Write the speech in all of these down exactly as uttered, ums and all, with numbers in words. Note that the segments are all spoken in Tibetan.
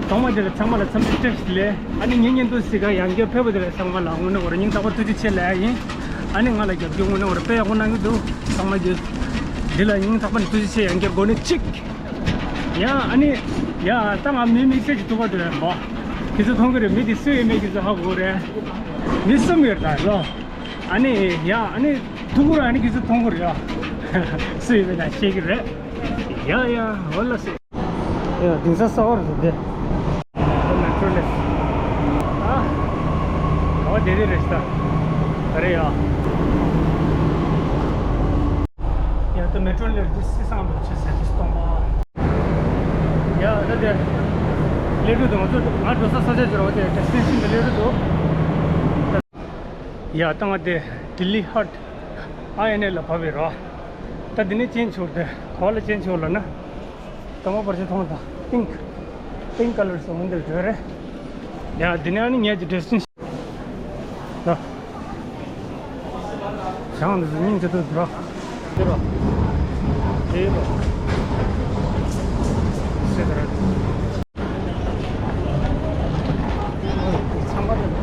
ཚང་མ་དེ་ལ་ཚང་མ་ལ་འཚམས་འདྲི་བཀྲ་ཤིས་བདེ་ལེགས། ཨ་ནི་ངའི་བརྙན་ཐུང་གཟིགས་ག་ཡང་བསྐྱར་ཕེབས་པ་དེ་ལ་ཚང་མ་ལ་དངོས་གནས་ཁོ་རང་སྙིང་ཐག་པ་ཐུགས་རྗེ་ཆེ་ལབ་ཡ་ཡིན། ཨ་ནི་ང་ལ་རྒྱབ་སྐྱོར་དངོས་གནས་ཁོ་རང་དཔེ་ཡག་པོ་གནང་གི་འདུག་ཚང་མ་གི་འདི་ལ་སྙིང་ཐག་པ་ནས་ཐུགས་རྗེ་ཆེ། ཡང་བསྐྱར་དགོངས་ནས་གཅིག་ཡ། ཨ་ནི་ཡ་ད་ང་མི་མི་ཚེ་གཅིག་ཐུག་པ་དེ་རེད་མོ། ཁྱེད་ཚོ་མཐོང་གི་རེད། མི་དེ་སུ་ཡིན་མིན་ཁྱེད་ཚོ་ཧ་གོ་རེད། མི་གསུམ་ཡོད་ད་ལོ། ཨ་ནི་ཡ་ཨ་ནི་ཐུག་གི་རེད། ཨ་ནི་ཁྱེད་ཚོ་མཐོང་གི་རེད་ཡ། སུ་ཡིན་མིན་ད་ཤེས་ཀྱི་རེད། ཡ་ཡ་འོ་ལགས་སོ། ཡ་དེང་སང་གསར་པ་རེད་དེ། མེ་ཊོ་ལེབ། ཨ། ག་བ་བསྡད་དེ་རེད་ཤག་ད་རེད་ཡ། ཡ་ད་མེ་ཊོ་ལེབ་དེ་སི་སང་ལོ་ཆེ་ཟེར་དེ་སྟོང་པ། ཡ་ད་དེ་སླེབས་འགྲོ་འདུག་ང་ཚོ་ང་འགྲོ་ས་ས་ཆ་ཅིག་རེད་པ། དེ་ཌེ་སི་ཊི་ནེ་ཤན་དེ་སླེབས་འགྲོ་འདུག་ཡ་ད་ང་དེ་ལྡི་ལི་ཧཊ་ཨའི་ཨེན་ཨེལ་ལ་བབས་པའི་རོ། ད་འདི་ནས་ཅན་ཆོར་དེ་ག་བ་ལ་ཅན་ཆོར་ལབ་ན། དང་པོ་བར་ཆད་མཐོང་དང་པིང་། པིང་ཀ་ལར་སོང་འདིར་འགྲོ་རེད། ཡ་འདི་ནས་ཨ་ནི་ངས་ཀྱི་ཌེ་སི་ཊི་ནེ་ཤན་ལ། བྱང་འདི་ཚོ་སྙིང་རྗེ་ཏོག་ཏོ་ར། འདི་ར། འདི་ར། སེ་ད་ར། ཚང་མ་རེད།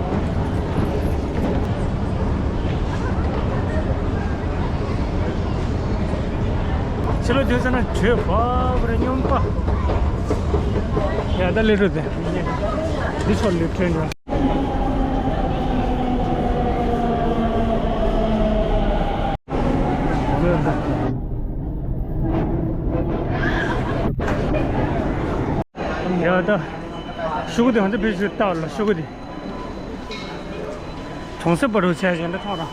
ཕྱི་ལོགས་བསྡད་ཙ་ན་དྲོད་བབས་རེད་སྙོམས་པ། ཡ་ད་སླེབས་འགྲོ་དེ། འདི་ཕྱོགས་སླེབས་འགྲོ་འགྲོ། ཡ་ད། ཤོག་གུ་དེ་ང་ཚོ་བེད་སྤྱོད་བཏང་ལ་ཤོག་གུ་དེ། གྲོང་གསེབ་པ་རུ་བྱས་བཞིན་དུ་མཐོང་ར།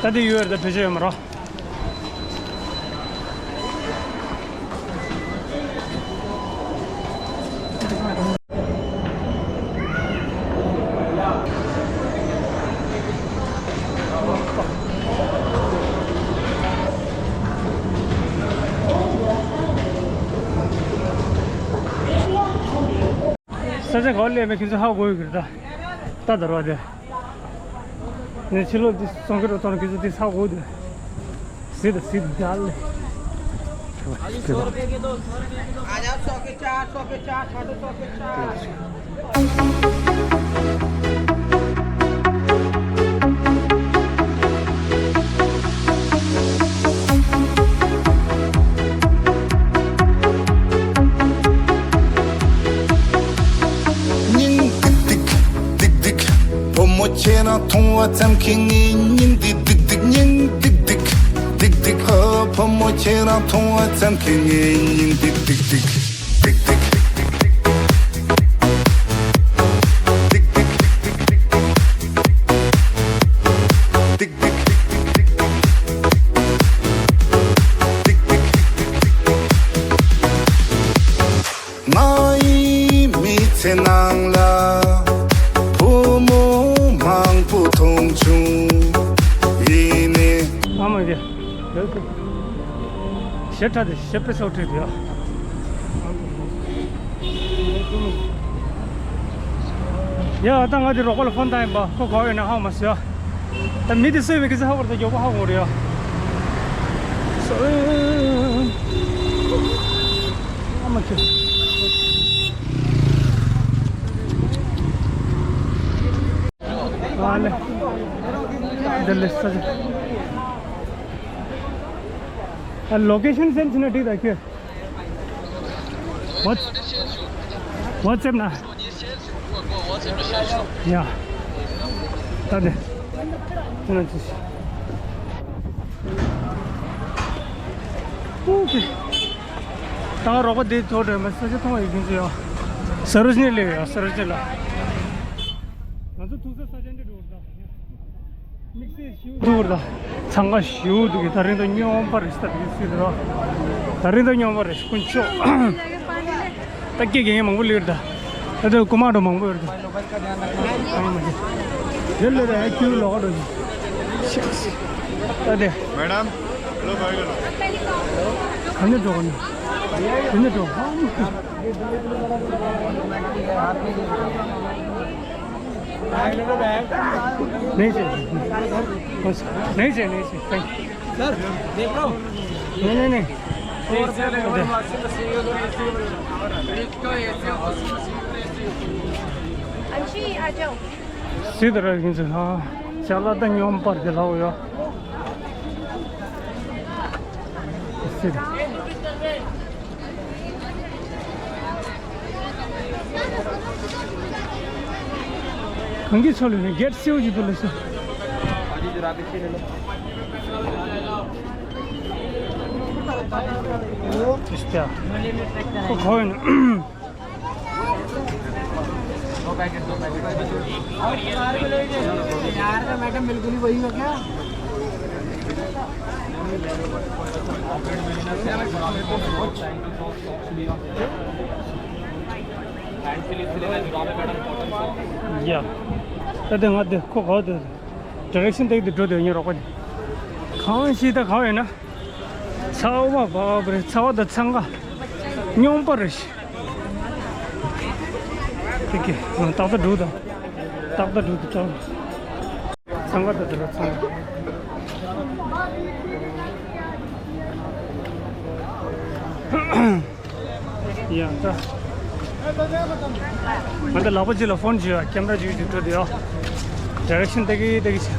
ད་དེ་ཡོད་རེད། ད་བེད་སྤྱོད་ཡོད་མ་རོ། ས་ཆ་ག་པར་སླེབས་མེད་ཁྱེད་ཚོ་ཧ་གོ་ཡོད་ཀྱི་རེད་ད། ད་དར་བ་དེ། ངས་ཕྱི་ལོགས་འདི་སོང་གི་རོ་ཐོག་ནས་ཁྱེད་ཚོ་འདི་ཧ་གོ་དེ། ཟིད་ད་ཟིད་ད་ལེ། ཨ་ཡ་སོ་ཀེ་ཅ་སོ་ཀེ་ཅ་ཆ་ཏོ་སོ་ཀེ་ཅ། སྙིང་ཏིག་ཏིག་ཏིག་ཏིག་བུ་མོ་ཁྱེད་རང་མཐོང་བ་ཙམ་གྱིས་ངའི་སྙིང་འདི་ཏིག་ཏིག་སྙིང་ཏིག་ཏིག་ཏིག་ཏིག་ཨ་བུ་མོ་ཁྱེད་རང་མཐོང་བ་ཙམ་གྱིས་ངའི་སྙིང་འདི་ཏིག་ཏིག་ཏིག་ཏིག་ཏིག་ཏིག་ཏིག་ཏིག་ཏིག་ཏིག་ཏིག་ཏིག་ཏིག་ཏིག་ཏིག་ཏིག་ཏིག་ང་ཡི་མི་ཚེ་ནང་ལ་བུ་མོ་མང་པོ་མཐོང་བྱུང་། ཡིན་ནའི། ཨ་མ་གི། ཞེ་དྲག་དེ་ཞེ་པེ་སོགས་ཁྲིད་དེ་ཡོད། ཡ་ད་ང་དེ་རོགས་པ་ལ་ཕོན་བཏང་ཡིན་པ། ཁོ་ག་པར་ཡོད་ན་ཧ་མ་སོ་ཡ། ད་མི་དེ་སུ་ཡིན་མིན་གི་ཚེ་ཧ་གོ་རེད། ད་མགྱོགས་པོ་ཧ་གོ་རེད་ཡ། སོ་ཨ་མ་ཁྱོད། ཨ་ལེ། འདི་ལེ་ས་ཆ། ཨ་ལོ་ཀེ་ཤན་སེན་ཌི་བྱས་ན་འགྲིག་ད་ཁྱོད། What? WhatsApp་ན། ཡ། ད་དེ། ཁྱོད་ན་ཅི། ཨོ་ཁེ། ད་རོགས་པ་དེ་ཐོག་འདྲ་མ་ས་ཆ་མཐོང་བ་ཡིན་གྱི་ཡོད། ས་རུ་ནས་སླེབས་ཡོད། ས་རུ་ལ། ང་ཚོ་ཐུག་ས་ས་ཆ་འདི་འགྲོ་ད། དམིགས་བསལ་ཞིའུ་འདུག་ར། འཚང་ཁ་ཞིའུ་འདུག་གི། ད་རིང་ད་སྨྱོན་པ་རེད་ཤག་ད་དེ་སྲིད་ར། ད་རིང་ད་སྨྱོན་པ་རེད་དཀོན་མཆོག་ད་སྐད་རྒྱག་མཁན་མང་པོ་སླེབས་རེད་ད། ད་ལྟ་རྐུ་མ་འདྲ་མང་པོ་ཡོད་རེད་ད། ཨ་མ་ཅིག་དེ་ལས་ར་ཨེ་ཁྱུ་ལོག་འགྲོ་ཅིག་ད་དེ། Madam, hello, hello. ག་ནས་འགྲོ་ག་ནས། ག་ནས་འགྲོ་ཧ་མི་གི། नहीं चाहिए, नहीं चाहिए, नहीं चाहिए, thank you। सर, देख लो। नहीं, नहीं, नहीं। अंशी, आ जाओ। सीधा रह गई से, हाँ। चला तो न्योम पर दिलाओ यार। सीधा। གང་གི་ཚོ་ལ་ནི་གེ་ཊི་སེའུ་ཅིག་ཏུ་ལ་སོ། ཨ་ཅི་ར་ཏི་ཤི་ལ། ཨིས་ཏ། ཁོ་ཁོ་ཡིན། यार, मैडम बिल्कुल ही वही हो क्या? ཡ། ད་དེ་ང་དེ་ཁོ་ག་དེ་ཌི་རེག་ཤན་སྟེགས་དེ་འགྲོ་དེ་ཉེ་རོགས་པ་དེ། གང་ཞིག་ད་གང་ཡོད་ན། ཚ་བ་བབ་རེད། ཚ་བ་དང་འཚང་ཁ་སྙོམས་པ་རེད། དེ་གི་ཏག་ཏག་འགྲོ་དང་། ཏག་ཏག་འགྲོ་དང་། འཚང་ཁ་དང་དེ་ལ་འཚང་ཁ། ཡ་ད། ང་ད་ལག་པ་གཅིག་ལ་ཕོན་བྱོས། ཀེམ་ར་གཅིག་གཅིག་འགྲོ་དེ་ཡ། ཌི་རེག་ཤན་ལྟ་གི་ལྟ་གི་བྱས།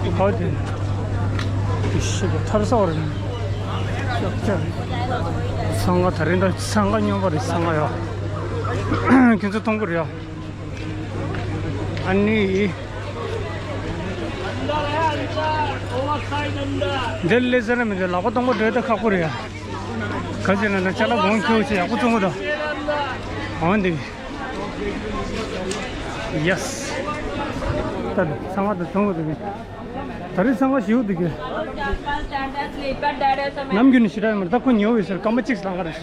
ག་བ་དེ། ཤི་གི་ཐར་ས་བ་རེད། འཚང་ཁ་ད་རིང་ད་འཚང་ཁ་སྙོམས་པ་རེད། འཚང་ཁ་ཡ། ཁྱེད་ཚོ་མཐོང་གི་རེད་ཡ། ཨ་ནི། འདིར་སླེབས་ས་ར་མི་འདུག་ལག་པ་སྟོང་པ་འགྲོ་ཡ་ད་ཁག་པོ་རེད་ཡ། ག་ཅི་ན་ན་ཅ་ལག་གོང་ཁྱོད་ཅི་ཡག་པོ་བཙོང་གི་འདུག་འོན་ཏེ། ཡེས། ད་ནི་ཚང་མ་ད་བཙོང་གི་འདུག་ད་རེས་ཚང་མ་ཞིའུ་འདུག་གི། ནམ་རྒྱུན་ནི་ཞི་དྲག་ཡོད་མ་རེད། ད་ཁོ་ཉོ་བའི་སར་སྐར་མ་གཅིག་ལང་ག་རེད།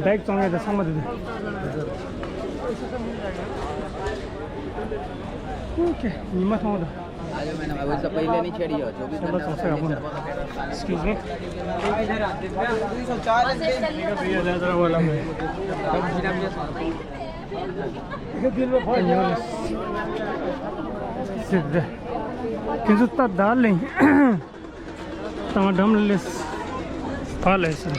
བེག་བཙོང་ཡས་ད་ཚང་མ་འདུག་ཨོ་ཁེ། ཉི་མ་ཐོང་ད། आज मैंने अभी से पहले नहीं छेड़ी हो, चौबीस घंटे में पहले सर्व। Excuse me. ཁྱེད་ཚོ་ད་ད་ལེན། ཏང་འགྲམ་ལ་སླེབས། ཕར་སླེབས་སོང་།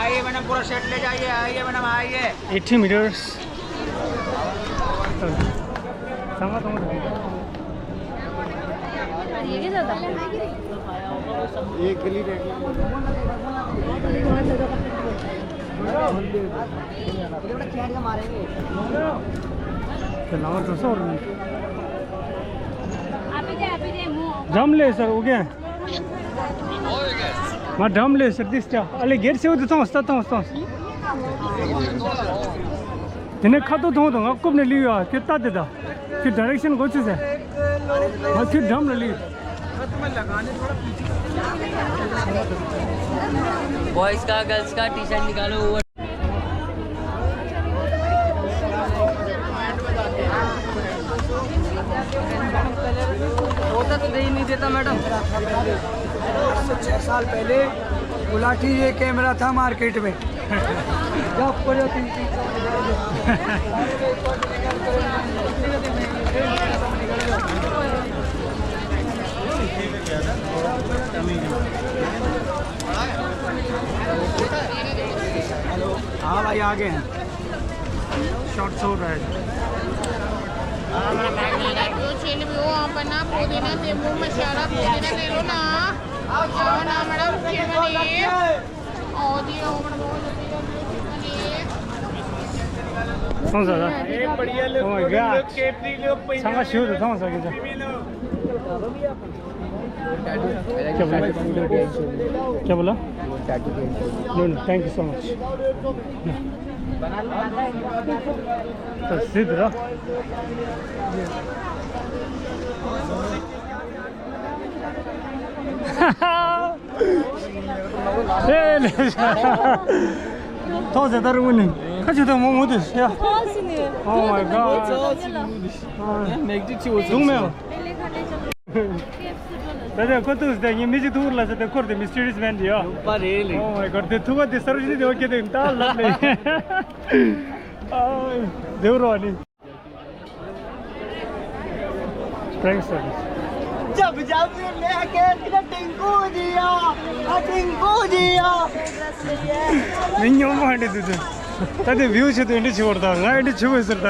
आइए, मैडम, पूरा सेट ले जाइए। आइए, मैडम, आइए। Eighty metres. ये क्या ज्यादा? एक गली रह गई। འགྲམ་ལས་སར་འུ་གེ། ང་འགྲམ་ལས་སར་ཏིས་ཅ་ཨ་ལེ་གེར་སེའུ་དུ་ཐོངས་ད་ཐོངས་ཐོངས། དེ་ནས་ཁ་ཐུག་ཐོངས་དང་ང་རྐུབ་ནས་ལུས་ཡོད། ཁྱོད་ལྟ་དེ་ད། ཁྱོད་ཌའི་རེག་ཤན་གོ་ཚུལ་ཟེར། ང་ཁྱོད་འགྲམ་ལ་ལུས། बॉयज का गर्ल्स का टी शर्ट निकालो। होता तो दे ही नहीं देता मैडम। आज से छह साल पहले गुलाटी ये कैमरा था मार्केट में। जब पड़े तीन तीन सौ हेलो, हाँ भाई, आ गए हैं। शॉर्ट शॉर्ट है। जो चीन भी हो, आप ना पुदीना, नींबू, मसाला, पुदीना ले लो ना। जाओ ना मैडम, चिमनी। और जी, और मैडम, चिमनी। कौन सा था? Oh my God। सांगा शिव था, सांगा शिव था। क्या बोला? क्या बोला? No, no, thank you so much। तो सीध रहा। ए, ले जा। तो से तर उन्हें। कछु तो मोमो दे। या। Oh my God। तुम में हो। ད་ལྟ་ཁོ་ཐུག་ཟེར་ངས་མི་ཅིག་ཐུག་ར་ལ་ཟེར་ཏེ་འཁོར་ཏེ་མི་སི་ཊི་རི་ཡས་མན་ཡ། ཡོད་པ་རེད་ལེ། Oh my god དེ་ཐུག་པ་དེ་སར་བཞིན་དེ་ཨོ་ཁེ་དེ་ད་ལབ་ལེ། ཨ་དེ་རོ་ནི། Train service. जब जब मैं कहती ना टिंकू जिया, आ टिंकू जिया। མི་ཉུང་མ་འདི་དུ་དུ། ད་དེ་བིའུ་ཆེ་དུ་འདི་ཆེ་བར་ད་ང་འདི་ཆེ་བས་ཟེར་ད་ཡ།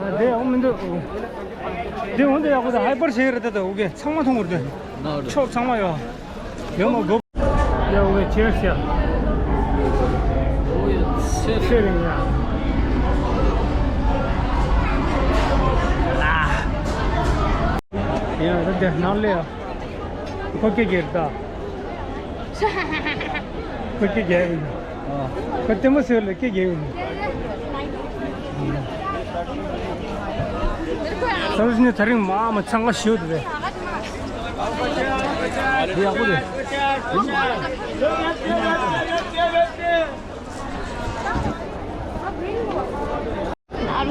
ཨ་དེ་ཨོ་མི་འདུག་དེ་འོན་ཏེ་ཡག་པོ་ད་ཧའི་པར་ཞེ་རེད་ད་ད་འུ་གེ་ཚང་མ་མཐོང་བར་དུ། ཕྱོགས་ཚང་མ་ཡོད། ཡོད་མ་གོ། ཡ་འུ་གེ་ཆེར་ཤ། ཆེར་ཡིན་ཡ། ཡ་ད་དེ་ནང་ལས་ཡ། ཁོ་སྐད་རྒྱག་ད། ཁོ་སྐད་རྒྱག་ཡིན། ཁོ་ལྟད་མོ་ཟེར་ལ་སྐད་རྒྱག་ཡིན། ས་རུ་ནི་ད་རིང་མ་མ་འཚང་ཁ་ཞེ་པོ་འདུག་པས། འདི་ཡག་པོ་རེད།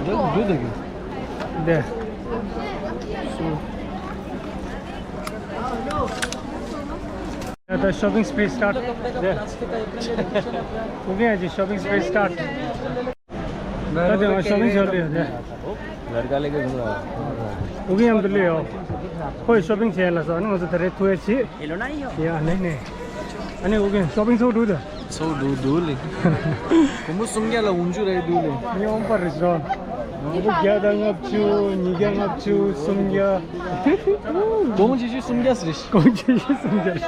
འདི་འདི་འདི་གི། འདི། སུ། ད་shopping spree start འདི། ཨུ་གེ་ཡ་ཅི་shopping spree start ད་དེ་ང་shopping བྱས་ལེ་འདི། लड़का लेके घूम रहा है। ཨུ་གེ་ཡ་འདི་ལེ་ཡོ། ཁོས་shopping བྱས་ལ་སོ་ཨ་ནི་ང་ཚོ་ད་རེས་ཐུག་ཡ་ཆི། ཡ་ནི་ནི། ཨ་ནི་ཨུ་གེ་shopping ཚོགས་འགྲོ་ད། ཚོགས་འགྲོ་འདུག་ལེ། སྒོར་མོ་སུམ་བརྒྱ་ལ་འོ་འཇུ་རེད་འདུག་ལེ། སྨྱོན་པ་རེད་ཤག་སྒོར་མོ་བརྒྱ་དང་ལྔ་བཅུ། ཉིས་བརྒྱ་ལྔ་བཅུ། སུམ་བརྒྱ། གོང་ཆེ་ཤོས་སུམ་བརྒྱ་རེད། གོང་ཆེ་ཤོས་སུམ་བརྒྱ་རེད།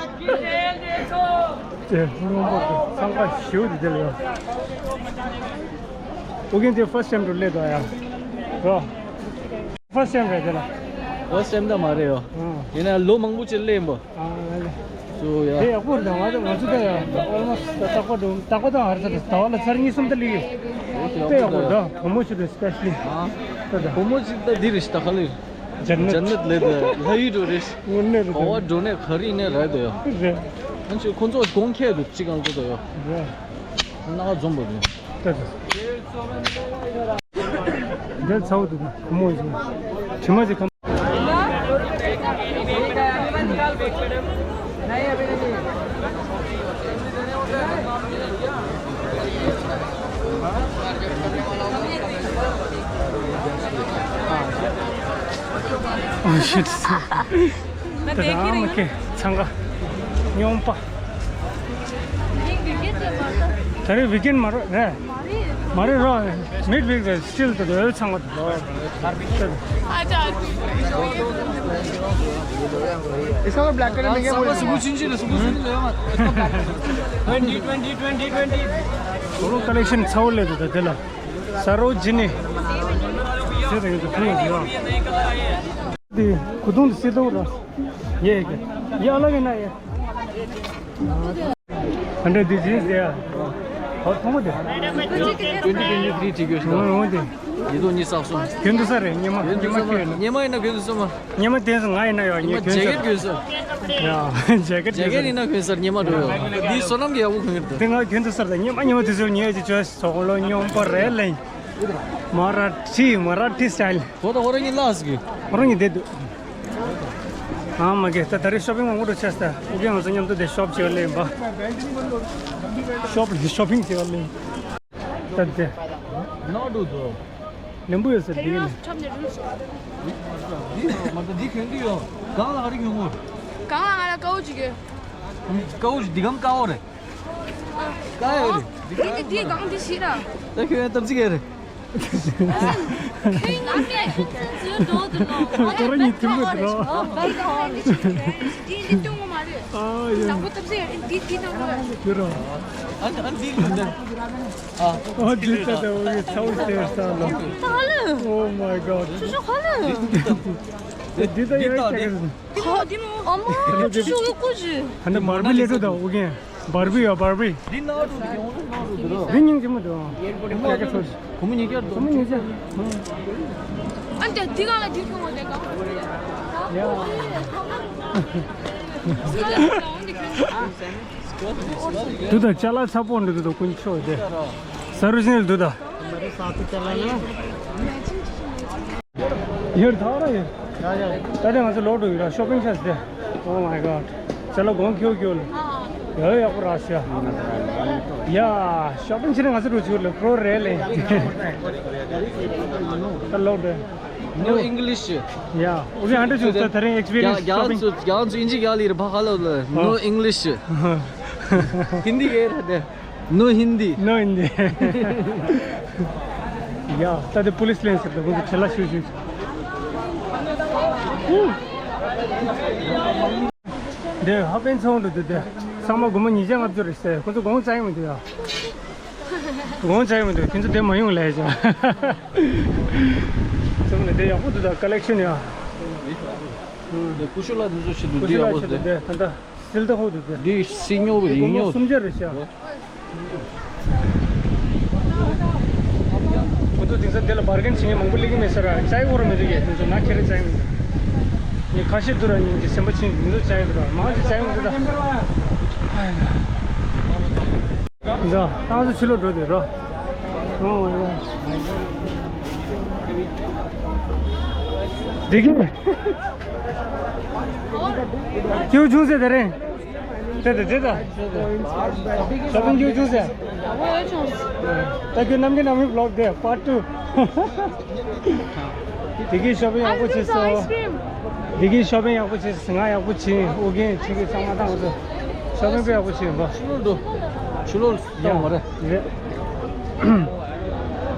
ཅེ་སྨྱོན་པ་རེད། འཚང་ཁ་ཞེ་པོ་འདུག་དེ་ལ་ཡ། ཨུ་གེ་འདི་first time འགྲོ་སླེབས་འདུག་ཡ། རོ། First time རེད་དེ་ལ། First time ད་མ་རེད་ཡོ། ཨང་། ཡིན་ན་ལོ་མང་པོ་ཅིག་སླེབས་ཡིན་པ། ཨང་ལེ། སོ་ཡ། དེ་ཡག་པོ་རེད་ད། ང་ཚོ་ང་ཚོ་ད་ཡ་almost རྟག་པར་འགྲོ་རྟག་པར་ད་ཧར་ཚ་རེད། ཟླ་བ་ལ་ཚར་གཉིས་གསུམ་ད་སླེབས་ཡོད། དེ་ཡག་པོ་རེད་ད། བུ་མོ་ཞིག་དང་especially ཨང་། ད་ད། བུ་མོ་ཞིག་ད་འདི་རེད་ད་ག་ལེ། ཇན་ནད། ཇན་ནད་ལེ་ད་ལྷ་ཡུལ་འགྲོ་རེད། དངོས་གནས་རེད་ད། ག་བ་འགྲོ་ནས་ག་རེ་ཡིན་ནའི་རེད་ད་ཡོ། རེད། ཨ་ནི་ཁོང་ཚོ་གོང་ཁེ་འདུག་ཅི་གང་ཚོ་ད་ཡོ། རེད། སྣ་ཁ་འཛོམས་པ་རེད། ད་ད། འདིར་ཚ་བོ་འདུག་ན་བུ་མོ་ཡིན། དྲི་མ་ཅིག་གམ། Oh shit. ད་ད་ཨ་མ་ཁེ་འཚང་ཁ། སྨྱོན་པ། ད་རེས་weekend མ་རེད་རེད། མ་རེད་རོ། Mid week རེད། Still ད་ལོ་ཚང་བ་ད་ལོ། इसका तो ब्लैक कलर में क्या बोल रहे हैं? सुबह सुन जी, सुबह सुन जी। Twenty twenty twenty twenty. ད་རུང་collection ཚ་བོ་སླེབས་འདུག་ད་དེ་ལ། Sarojini. དེ་ད་ཡོད་ད་ཁུངས་ཡོད་ཡོད། དེ་གུ་དུང་དེ་སི་ཏོ་ར། ཡེ་གེ། ཡེ་ཨ་ལ་གེ་ན་ཡེ། Hundred digits there. ཧོ་ཐོང་མོ་དེ། Twenty twenty three བྲིས་དགོས་ཤག་འོ་འོ་དེ། ཉིས་སྟོང་ཉི་ཤུ་རྩ་གསུམ། རྒྱུན་དུ་ས་རེད་ཉི་མ་ཉི་མ་ཁྱོད་ཡིན་ན། ཉི་མ་ཡིན་ན་རྒྱུན་དུ་སོང་མ། ཉི་མ་དེ་ཚོ་ང་ཡིན་ན་ཡོད་ཉི་རྒྱུན་དུ། ཇེ་ཀེད་གྱོན་སོང་། ཡ་ཇེ་ཀེད་ཇེ་ཀེད་ཡིན་ན་གྱོན་སར་ཉི་མ་འགྲོ་ཡོད། འདི་བསོད་ནམས་ཀྱི་ཡག་པོ་གྱོན་གྱི་འདུག་དེ་ང་རྒྱུན་དུ་སར་དང་ཉི་མ་ཉི་མ་དེ་ཚོ་ཉི་ཡ་ཅིག་ཅོས་སོག་ལོ་སྨྱོན་པ་རེད་ལེ། མ་ར་ཊི་མ་ར་ཊི་སི་ཊའིལ། ཁོ་ད་ཁོ་རང་གཉིས་ལ་སི་གི། ཁོ་རང་གཉིས་བསྡད་འདུག་ཨ་མ་གེ་ད་ད་རེས་ཤོ་པིང་མང་པོ་འགྲོ་ཆས་ད་ཨུ་གེ་ང་ཚོ་མཉམ་དུ་དེ་ཤོབ་བྱེད་པ་ལེན་པ། ཤོབ་ཤོ་པིང་བྱེད་པ་ལེན། ད་དེ། ནག་འགྲོ་འདུག་ལེན་པོ་ཡོད་ས་དེ་ཡིན། འདི་མ་ད་འདི་གྱོན་གྱི་ཡོད། གང་ལ་ག་རེ་གྱོན་གོ། གང་ལ་ང་ལ་དཀར་པོ་ཅིག་གྱོན། དཀར་པོ་ཅིག་འདི་གམ་དཀར་པོ་རེད། དཀར་ཡོད་རེད། འདི་འདི་གང་འདི་ཞིག་ར། ད་ཁྱོད་ཡང་སྟབས་ཅིག་ག་རེད། ཁྱོད་ཡང་ནས་ཁྱོད་ཚོའི་འགྲོ་འདུག་ནོ། ཁོ་རང་གཉིས་མཐུན་པོ་འདུག་ནོ། འདི་འདི་སྟོན་གོ་མ་རེད། ཨ་ཡ། དང་པོ་སྟབས་ཅིག་ག་རེད། འདི་འདི་སྟོན་གོ་མ་རེད། ཁྱོད་རང་། ཨ་ཨ་འདི་ལུས་ན། ཨ་འདི་ལྟ་ད་འོ་ཡི་ཚ་བོ་ཟེར་ས་ལ། ད་ཧ་ལེ། Oh my god. ཆུ་ཆུ་ཧ་ལེ། འདི་ད་ཡོད་ཀྱང་། འདི་ད་འདི་ད་འདི། ཨ་མ་ཆུ་ཆུ་གི་ཀུ་ཅི། ཧ་ན་མར་པི་ལེ་ཏོ་ད་འུ་གེ། Barbie ཡོད་Barbie། འདི་ནང་དུ་འདི་ཡོང་ནང་དུ་འདི་རོ། འདི་སྙིང་རྗེ་མོ་འདུག་ཁོ་མོ་ཉིས་བརྒྱ་འདུག་ཁོ་མོ་ཉིས་བརྒྱ། ཨ་འདི་འདི་གང་ལ་འདི་ཁྱོད་འོ་དེ་གང་། ཡ། དུ་ད་ཅ་ལག་ཚ་པོ་འདི་དུ་ད་ཀུན་ཆོ་དེ། ས་རུ་སིན་དུ་ད། हमारे साथ ही चला ना। ཡོད་ཐག་ར་ཡོད། ད་ལྟ་ང་ཚོ་ལོག་འགྲོ་ཡོད་ར། ཤོ་པིང་ཤོས་དེ། Oh my god. ཅ་ལག་གོང་ཁེའུ་ཁེའུ་ལ། ཡ་ཡག་པོ་ར་ཤ། ཡ་ཤོ་པིང་བྱེད་ན་ང་ཚོ་འགྲོ་ཆུག་ལ་པྲོ་རེད་ལེ། ད་ལོག་འགྲོ། No English. ཡ་འུ་ཚོ་ཧན་ཏྲ་བྱུང་ས་ད་རིང་ཨེག་སི་པི་རི་ཡན་སི་ཤོ་པིང་། རྒྱ་ཚོ་རྒྱ་ཚོ་ཨིན་ཇི་རྒྱ་ལི་ར་བ་ཧ་ལ་ལ། No English. ཧིན་དི་གེ་ར་དེ། No Hindi. No Hindi. ཡ་ད་དེ་པུ་ལི་སི་ལེན་ཟེར་ད་ཁོང་ཚོ་ཁྲེལ་ལ་ཤུ་ཤུ། དེ་ཧ་པན་ཚོང་འདུག་དེ་དེ་ཚང་མ་སྒོར་མོ་ཉིས་བརྒྱ་ལྔ་བཅུ་རེད་ཟེར། ཁོང་ཚོ་གོང་ཙང་མི་འདུག་ཡ། གོང་ཙང་མི་འདུག་ཁྱེད་ཚོ་དེ་མ་ཡོང་ལས་བྱ། ཚང་མ་དེ་ཡག་པོ་འདུག་ད་ཀ་ལེག་ཤན་ཡ། དེ་ཀུ་ཤུ་ལ་འདུག་ཚོ་ཞིག་འདུག་ཀུ་ཤུ་དེ་ཡག་ལ་པོ་ཞིག་འདུག་དེ། དེ་ད་ད། སིལ་ཏ་ཧོ་དུ་དེ། འདི་སི་ཉོ་གི་ཡིན་ཉོ། སུམ་བརྒྱ་རེད་ཤག་ཁོ་ཚོ་དེང་སང་དེ་ལ་བར་གན་བྱེད་མཁན་མང་པོ་སླེབས་ཀྱི་མེད་ས་ར། ཅའི་འོ་ར་མི་འདུག་གས། དེང་སང་ན་ཁྱེད་རེ་ཅའི་མི་འདུག་ངས་ཁ་ཤས་འདུག་ར། ཉིན་གྱི་སེམས་པ་ཆེན་མི་འདུག་ཅའི་འདུག་ར། མང་ཆེ་ཅའི་མི་འདུག་ད། ད་ང་ཚོ་ཕྱི་ལོགས་འགྲོ་དེ་ར། ཨོ་ཡ། འགྲིག་གི། སྐྱིད་པོ་བྱུང་ཟེར་དེ་རིང་། དེ་དེ་དེ་ད། ཤོ་པིང་སྐྱིད་པོ་བྱུང་ཟེར། ད་ཁྱོད་ནམ་རྒྱུན་ནམ་རྒྱུན་བི་ལོག་དེ་པར་ཊུ། དེ་གི་ཤོ་པིང་ཡག་པོ་བྱས་སོང་། དེ་གི་ཤོ་པིང་ཡག་པོ་བྱས་སོང་། ང་ཡག་པོ་བྱས། ཨོ་རྒན་ཁྱེད་ཀྱི་ཚང་མ་ད་ང་ཚོ་ཤོ་པིང་དཔེ་ཡག་པོ་བྱས་ཡིན་པ། ཕྱི་ལོགས་འགྲོ། ཕྱི་ལོགས་ཡ། ཡོང་བ་རེད། རེད།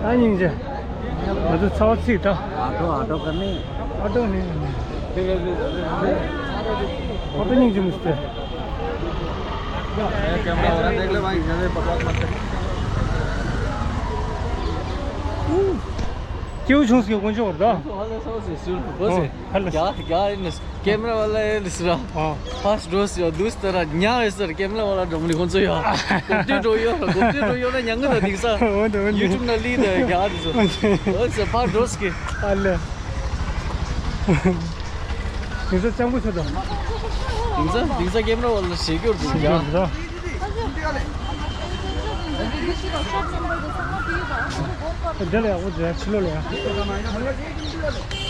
ད་སྙིང་རྗེ། ང་ཚོ་ཚ་བ་ཚིག་ད། auto auto करनी। ऑटो नहीं करनी। ऑटो नहीं जमते। कैमरा वाला देख ले भाई, ज्यादा बकवास मत कर। क्यों झूठ क्यों कौन सा होता? बस। क्या क्या इन कैमरा वाला है दूसरा। हाँ। फर्स्ट डोज या दूसरा न्या है सर। कैमरा वाला डोमली कौन सा या? गोपी डोयो, गोपी डोयो ना यंग ना दिखसा। YouTube ना लीड है क्या दिसो। ओ सर फर्स्ट डोज के। अल्ले। दिखसा चंगू छोटा। दिखसा दिखसा कैमरा वाला शेक्योर दिखसा। दिखसा। दिखसा। दिखसा। दिखसा।